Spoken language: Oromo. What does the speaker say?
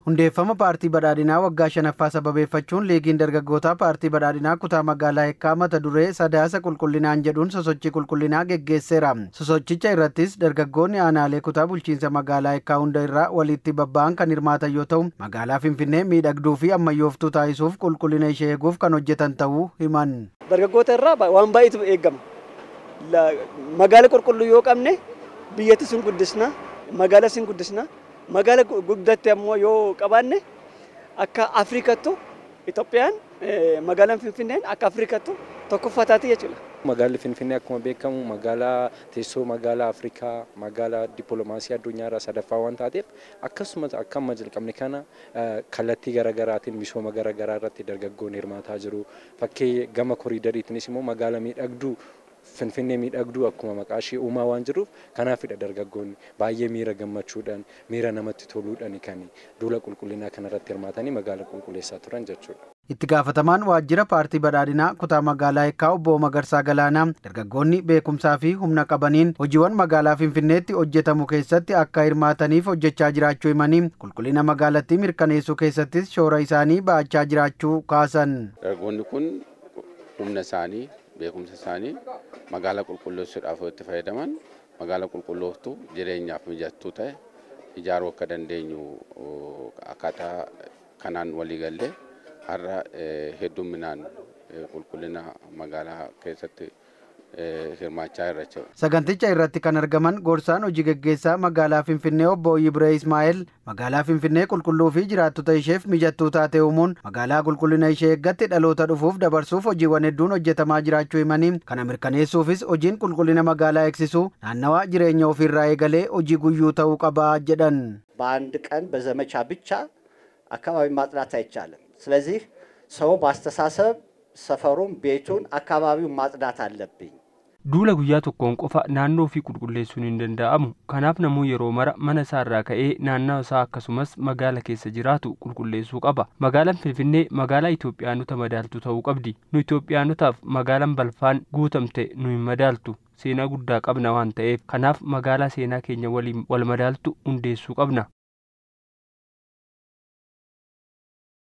Hundeeffama Paartii Badhaadhinaa waggaa shanaffaa sababeeffachuun Liigiin Dargaggootaa Paartii Badhaadhinaa kutaa magaalaa Eekkaa mata duree Sadaasa qulqullinaan jedhuun sosochii qulqullinaa geggeesseera. Sosochicha irrattis dargaggoonni aanaalee kutaa bulchiinsa magaalaa Eekkaa hunda irraa walitti babba'an kan hirmaatan yoo ta'u, magaalaa Finfinnee miidhagduu fi ammayyooftuu taasisuuf qulqullina ishee eeguuf kan hojjetan ta'uu himan. Dargaggoota irraa waan baay'eetu eegama. Magaala qulqulluu yoo qabne biyyatti sun guddisna, magaala sun guddisna. Magaala guddatte ammoo yoo qabaanne akka Afrikattu Itoophiyaan magaalaan Finfinneen akka Afrikattu tokkoffaa taati jechuudha. Magaalli Finfinnee akkuma beekamu magaalaa teessoo magaalaa Afrikaa, magaalaa dippiloomaasii addunyaarraa sadaffaa waan taateef, akkasumas akka amma jalqabne kana kallattii garaagaraatiin misooma garaagaraa irratti dargaggoonni hirmaataa jiru. Fakkii gama koriidariitiinis immoo magaalaa miidhagduu, Finfinnee miidhagduu akkuma maqaa ishee uumaa waan jiruuf, kanaafidha dargaggoonni baay'ee miira gammachuudhaan, miira namatti toluudhaan kan duula qulqullinaa kanarratti hirmaatanii magaalaa qulqulleessaa turan jechuudha. Itti gaafatamaan waajjira Paartii Badhaadhinaa kutaa magaalaa Eekkaa obbo Magarsaa Galaanaa dargaggoonni beekumsaa fi humna qabaniin hojiiwwan magaalaa Finfinneetti hojjetamu keessatti akka hirmaataniif hojjechaa jiraachuu himanii, qulqullina magaalattii mirkaneessuu keessattis shoora isaanii ba'achaa jiraachuu kaasan. Dargaggoonni kun humna isaanii, beekumsa isaanii magaalaa qulqulleessuudhaaf itti fayyadaman, magaalaa qulqullooftuu jireenyaaf mijattuu ta'e ijaaruu akka dandeenyu akkaataa kanaan walii gallee har'a hedduminaan qulqullina magaalaa keessatti hirmaachaa jirra jechuudha. Saganticha irratti kan argaman gorsaan hojii geggeessaa magaalaa Finfinnee obbo Yibree Ismaa'eel magaalaa Finfinnee qulqulluu fi jiraattota isheef mijattuu taate uumuun magaalaa qulqullina ishee eeggatte dhaloota dhufuuf dabarsuuf hojiiwwan hedduun hojjetamaa jiraachuu himanii, kana mirkaneessuufis hojiin qulqullina magaalaa eegsisuu naannawaa jireenya ofiirraa eegalee hojii guyyuu ta'uu qaba jedhan. በአንድ ቀን በዘመቻ ብቻ አካባቢ ማጽዳት አይቻልም። ስለዚህ ሰው በአስተሳሰብ ሰፈሩን፣ ቤቱን፣ አካባቢውን ማጽዳት አለብኝ። Duula guyyaa tokkoon qofa naannoo ofii qulqulleessuun hin danda'amu. Kanaaf namuu yeroo mara mana isaarraa ka'ee naannoo isaa akkasumas magaala keessa jiraatu qulqulleessuu qaba. Magaalaan Finfinnee magaalaa Itoophiyaanota madaaltu ta'uu qabdi. Nu Itoophiyaanotaaf magaalaan balfaan guutamte nu hin madaaltu. Seenaa guddaa qabna waan ta'eef, kanaaf magaalaa seenaa keenya waliin wal madaaltu hundeessuu qabna.